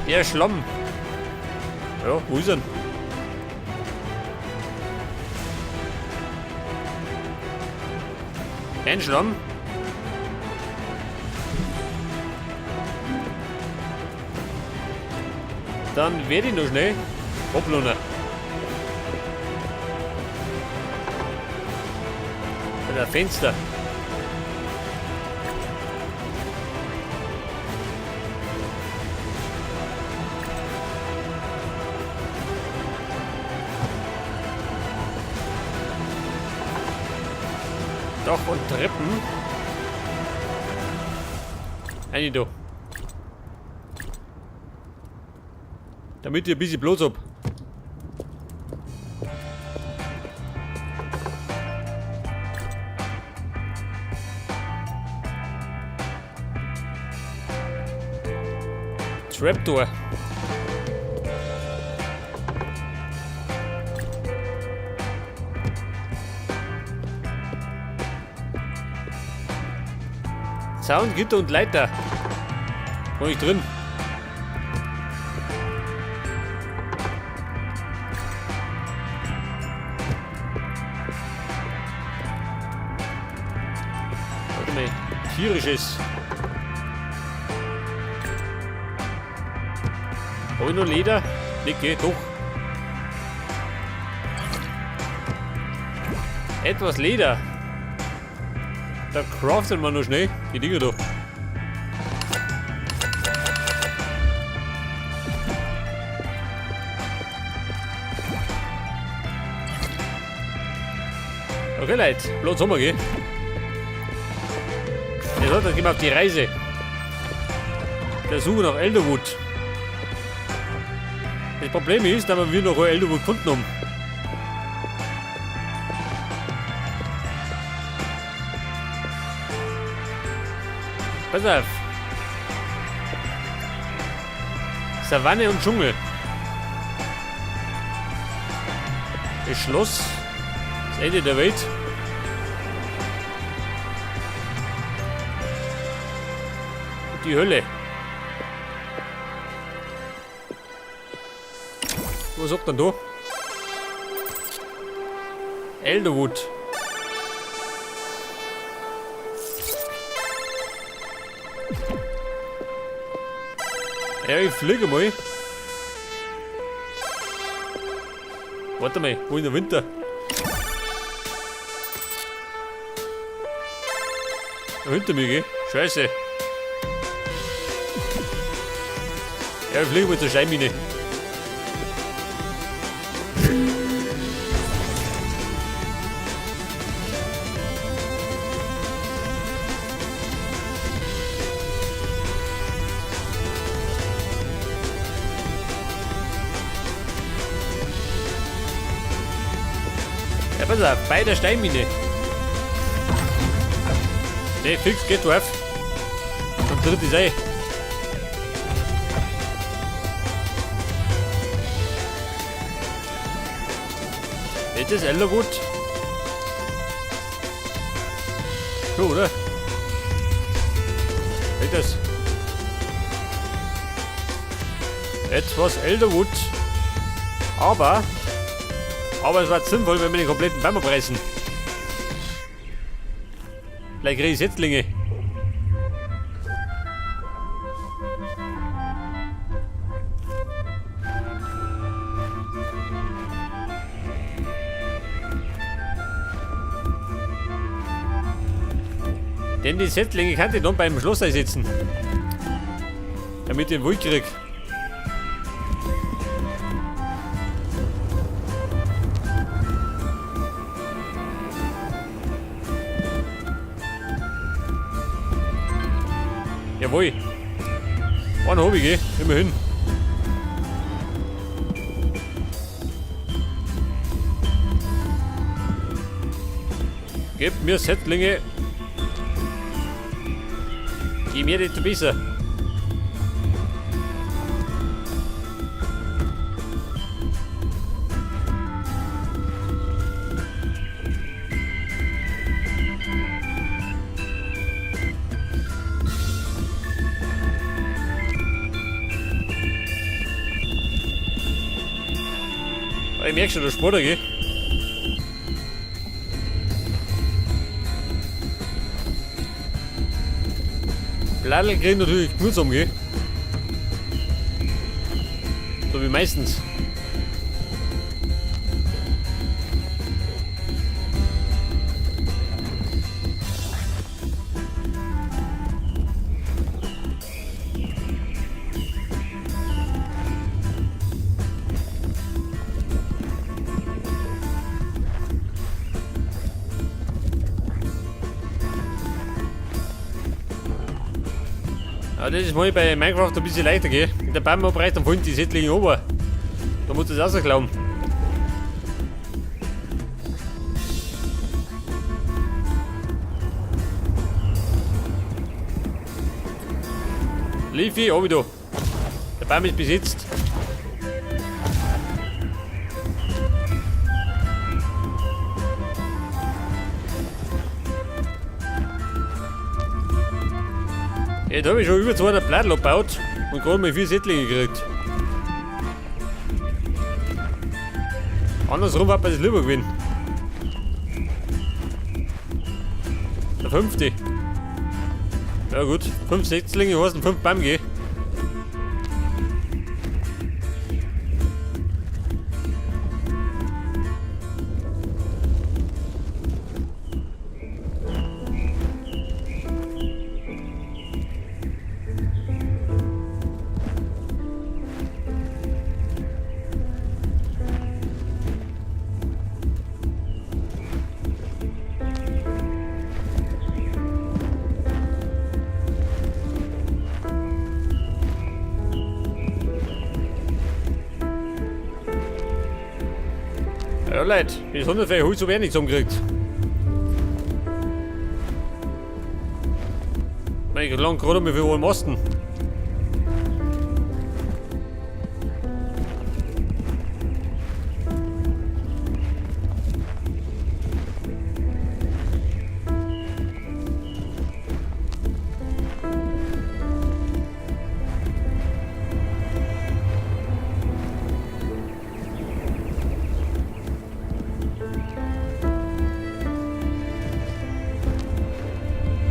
Der Schlamm. Ja, wo ist er denn? Kein Schlamm. Dann werde ich noch schnell ablohnen. Bei der Fenster. Dach und Treppen. Eine da. Damit ich ein bisschen Platz hab. Trapdoor. Zaun, Gitter und Leiter. War ich drin. Warte mal, tierisches. Hab ich noch Leder? Ne, geht doch. Etwas Leder. Da craften wir noch schnell die Dinger da. Okay, Leute, Platz haben wir, gell? Ja, dann gehen wir auf die Reise. Der Suche nach Elderwood. Das Problem ist, dass wir noch Elderwood gefunden haben. Pass auf. Savanne und Dschungel. Das Schloss. Das Ende der Welt. Und die Hölle. Was sagt denn da? Elderwood. Ja, ich fliege mal. Warte mal, wo ist der Winter? Hinter mir, gell? Scheiße. Ja, ich fliege mal zur Scheinmine. Ja, pass auf, bei der Steinmine. Ne, fix, geht drauf. Und tritt es ein. Ist das Elderwood? So, oder? Ist das? Etwas Elderwood. Aber es war sinnvoll, wenn wir den kompletten Baum abreißen. Vielleicht kriege ich Setzlinge. Denn die Setzlinge kann ich dann beim Schloss einsetzen. Damit ich den Wald krieg. Jawohl. Einen hab ich, gell? Immerhin. Gebt mir Setzlinge. Je mehr, desto besser. Ich merke schon, der Sport, gell? Bladel kriegen natürlich mühsam, gell? So wie meistens. Ja, das ist mal bei Minecraft ein bisschen leichter, gell? Der Baum abreißt, dann fallen die Setzlinge runter. Da muss das auch so glauben. Leafy, hab ich da. Der Baum ist besetzt. Jetzt habe ich schon über 200 Bladel abgebaut und gerade mal 4 Setzlinge gekriegt. Andersrum hat man das lieber gewinnen. Der 5. Ja gut, 5 Setzlinge heißen 5 Bäume, gell? Ja Leute, bis 100 Holz hab ich auch nicht zusammengekriegt. Ich lang gerade mal für einen Masten.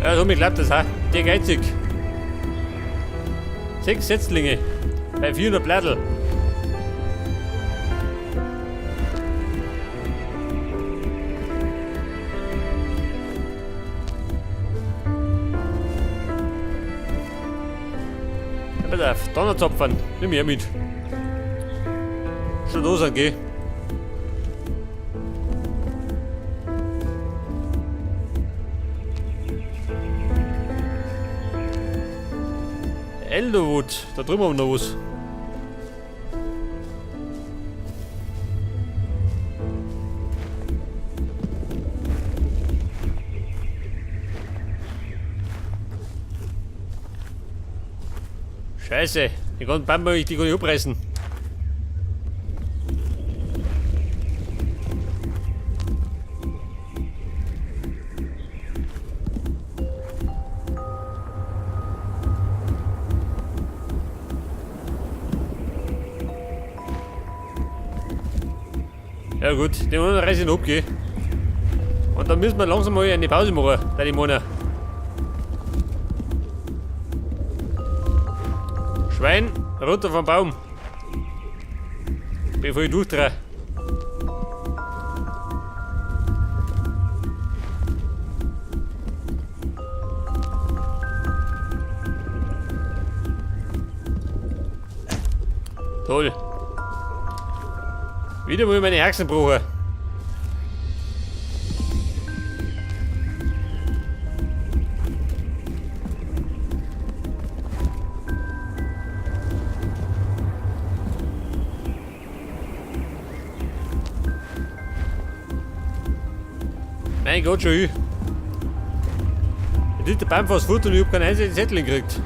Ja, so mir klappt das auch. Der geizig. 6 Setzlinge bei 400 Blättel. Ja, pass auf, Donnerzapfen, nimm her mit. Schon los, gell? Elderwood, da drüben haben wir noch was. Scheiße, die ganzen Bäume, die kann ich abreißen. Ja gut, den anderen reiß ich noch ab, gell? Und dann müssen wir langsam mal eine Pause machen, da die Mona. Schwein, runter vom Baum. Bevor ich durchdrehe. Toll. Wieder mal meine Haxen brauchen. Mein Gott, schon ich. Jetzt liegt der Baum fast fort und ich hab keinen einzigen Zettel gekriegt.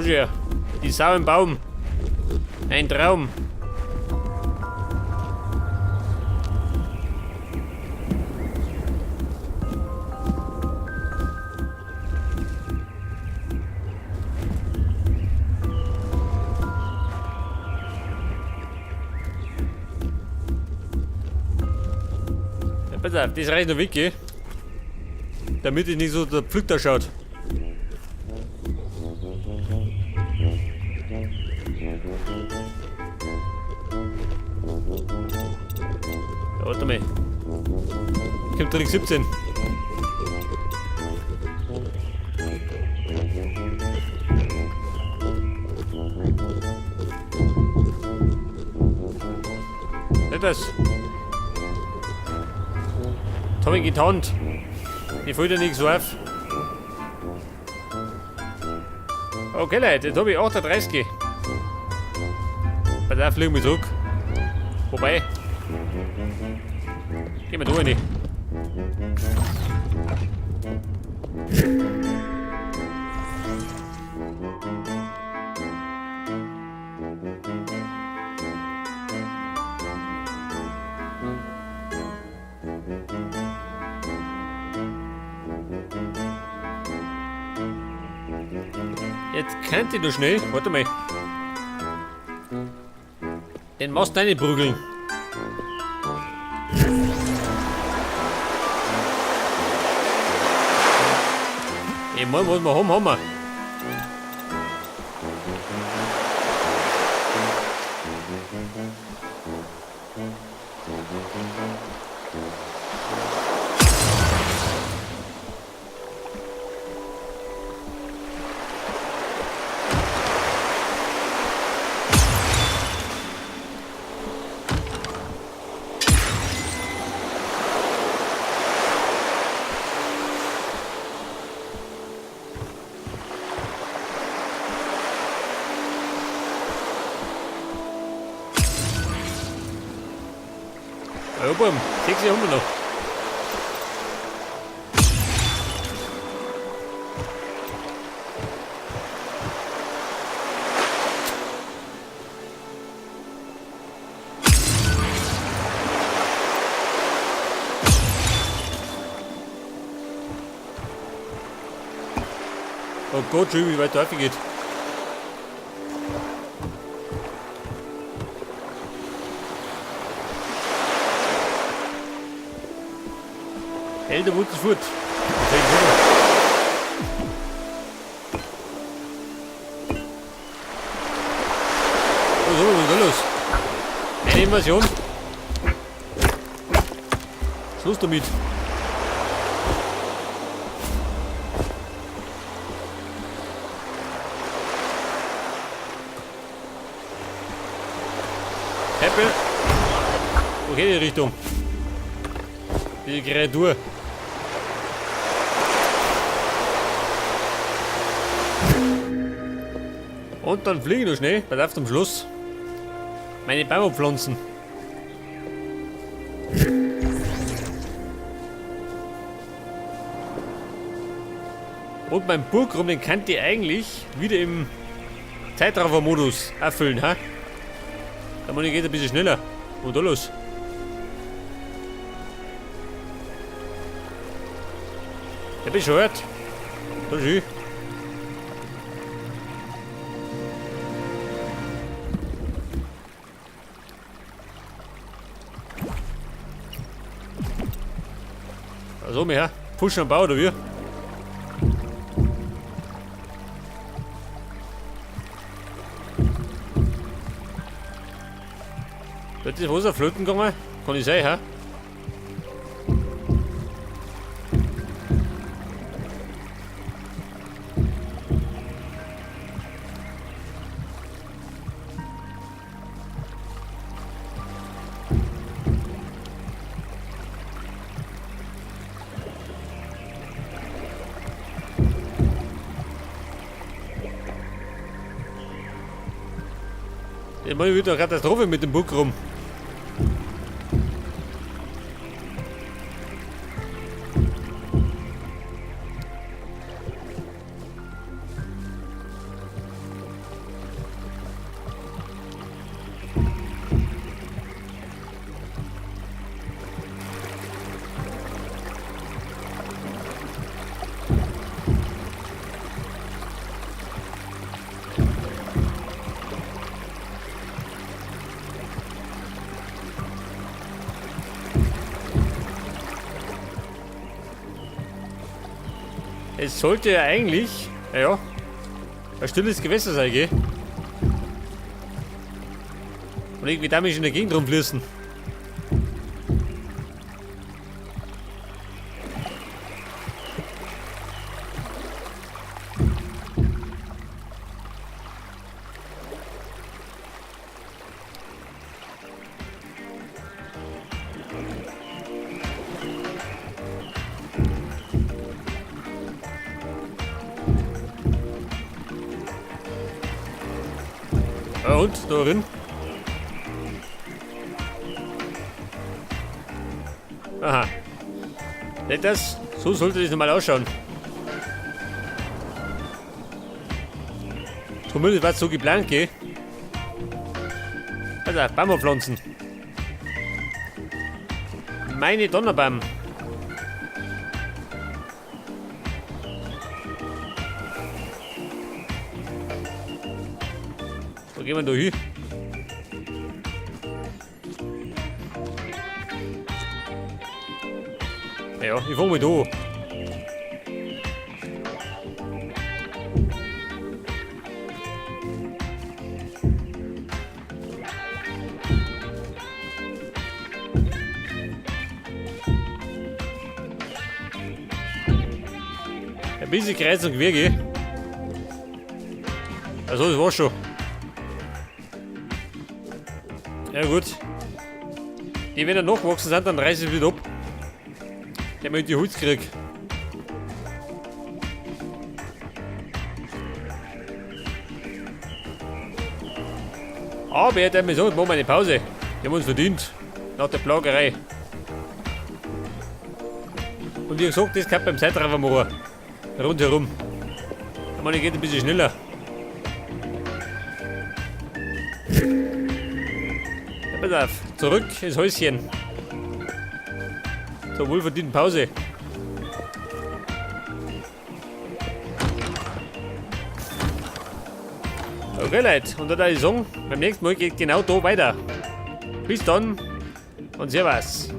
Anschauen. Die Sau im Baum. Ein Traum. Ja, pass auf, das reicht noch weg, gell? Damit ich nicht so der Pflück da schaut. Ja, warte mal. Kommt Trick 17. Nicht das. Das hab ich getarnt. Ich fällt ja nichts auf. Okay, Leute, jetzt hab ich 38. Bei der fliegen wir zurück. Wobei. Gehen wir da rein. Jetzt könnt ihr noch schnell. Warte mal. Den Mast reinprügeln. Ich mein, was wir haben, haben wir. Ja, Buben, 6 haben wir noch. Oh Gott, schön, wie weit der geht. Elderwood ist fort. Was ist da los? Eine Invasion. Schluss damit. Happy. Okay, die Richtung. Die Kreatur. Und dann fliege ich noch schnell, pass auf zum Schluss. Meine Bäume pflanzen. Und mein Burgrum, den könnt ihr eigentlich wieder im Zeitraffer-Modus erfüllen, ha? Da muss ich geht ein bisschen schneller. Und da los. Der bescheuert. Da schön. Also mehr. Push am Bau, oder wie? Wird das Wasser flöten gegangen? Kann ich sein, hä? Ich meine, wieder eine Katastrophe mit dem Bug rum. Es sollte ja eigentlich, naja, ein stilles Gewässer sein, gell? Und irgendwie da mich in der Gegend rumfließen. Ja, und? Da drin? Aha. Nicht das? So sollte das normal ausschauen. Zumindest war es so geplant, gell? Also, Bambupflanzen. Meine Donnerbaum. Wo gehen wir da hin? Ja, ich fang mal da an. Ein bisschen kreuz und quer, gell? Also, das war's schon. Ja gut. Die, wenn er nachgewachsen sind, dann reißen sie wieder ab. Damit ich die Holz krieg. Aber er hat mir so, machen wir eine Pause. Die haben uns verdient. Nach der Plagerei. Und wie gesagt, das kann beim Zeitraffer machen. Rundherum. Ich meine, geht ein bisschen schneller. Ja, pass auf. Zurück ins Häuschen. Zur wohlverdienten Pause. Okay, Leute, und dann würde ich sagen, beim nächsten Mal geht genau da weiter. Bis dann und Servus.